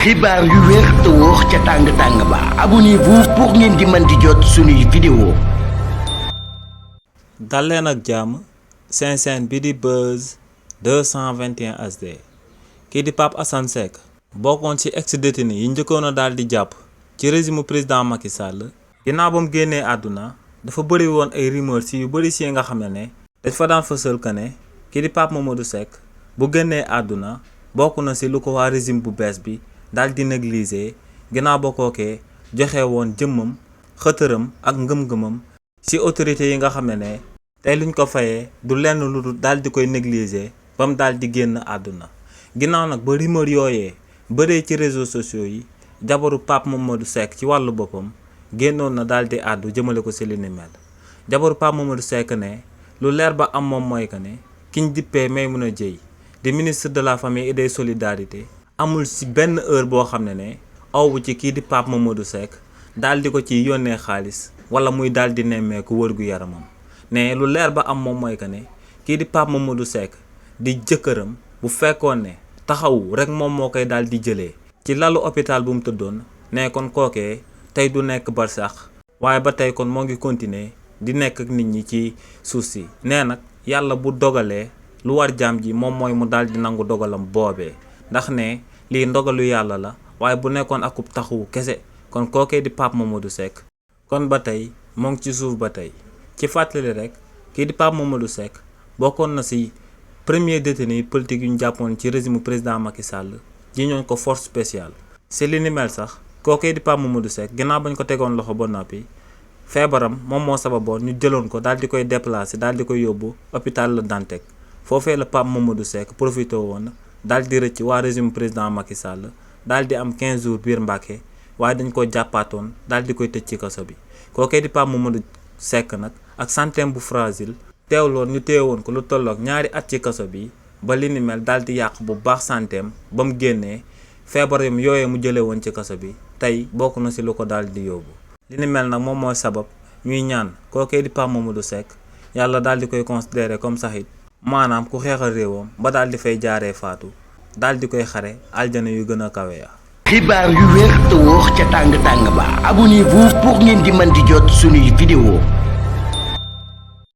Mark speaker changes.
Speaker 1: xibaar yu wér te wóor ca tàng ba abonnez-vous pour ngeen di mën di jot suñuy vidéo.
Speaker 2: dal leen ak jàmm seen chaîne bi di Buzz 221 HD kii di Pape Assane Seck bokkoon ci ex-détenu yi njëkkoon a daal di jàpp ci régime président Macky Sall ginnaaw ba mu génnee àdduna dafa bëri woon ay rumeurs yu bëri si nga xam ne dañ fa daan fësal que ne kii di Pape Mamadou Seck bu génnee àdduna bokk na ci lu ko waa régime bu bees bi daal di négliger ginnaaw ba kookee joxe woon jëmmam xëtëram ak ngëm-ngëmam ci autorité yi nga xam ne tey luñ ko fayee du lenn lu dul daal di koy négliger ba mu daal di génn àdduna ginnaaw nag ba rumeur yooyee bëree ci réseaux sociaux yi jabaru Pape Mamadou Seck ci wàllu boppam génnoon na daal di àddu jëmale ko ci li ni mel jabaru Pape Mamadou Seck ne lu leer ba am moom mooy que ne kiñ dippee Maimouna Dièye di ministre de la famille et des solidarités amul ci benn heure boo xam ne awu ci kii di Pape Mamadou Seck daal di ko ci yónnee xaalis wala muy daal di nemmeeku wërgu yaramam ne lu leer ba am moom mooy que ne kii di Pape Mamadou Seck di jëkkëram bu fekkoon ne taxawu rek moom moo koy daal di jëlee ci lalu hôpital bu mu tëddoon ne kon kookee tey du nekk barsax waaye ba tey kon moo ngi continuer di nekk ak nit ñi ci suuf si nee nag yàlla bu dogalee lu war jaam ji moom mooy mu daal di nangu dogalam boobee ndax ne lii ndogalu yàlla la waaye bu nekkoon akub taxawu kese kon kookee di Pape Mamadou Seck kon ba tey moo ngi ci suuf ba tey ci fàttali rek kii di Pape Mamadou Seck bokkoon na ci premier détenu politique yu ñu jàppoon ci régime président Macky Sall ji ñooñ ko force spéciale ci li ni mel sax kookee di Pape Mamadou Seck ginnaaw bañ ko tegoon loxo ba noppi feebaram moom moo sababoon ñu jëloon ko daal di koy déplacer daal di koy yóbbu hôpital Le Dantec foofee la Pape Mamadou Seck profité woon daal di rëcc waa régime président Macky Sall daal di am 15 jours biir Mbàkke waaye dañ ko jàppaatoon daal di koy tëj ci kaso bi kookee di Pape Mamadou Seck nag ak santeem bu fragile teewloon ñu téewoon ko lu tolloog ñaari at ci kaso bi ba li ni mel daal di yàq bu baax santeem ba mu génnee feebaram yooyee mu jëlee woon ci kaso bi tey bokk na ci lu ko daal di yóbbu li ni mel nag moom mooy sabab ñuy ñaan kookee di Pape Mamadou Seck yàlla daal di koy considérer comme saxit maanaam ku xeexal réewam ba daal di fay jaaree faatu daal di koy xare aljana yu gën a kawe ya
Speaker 1: xibaar yu wér te wóor ca tàng ba abonnez-vous pour ngeen di mën di jot suñuy vidéo.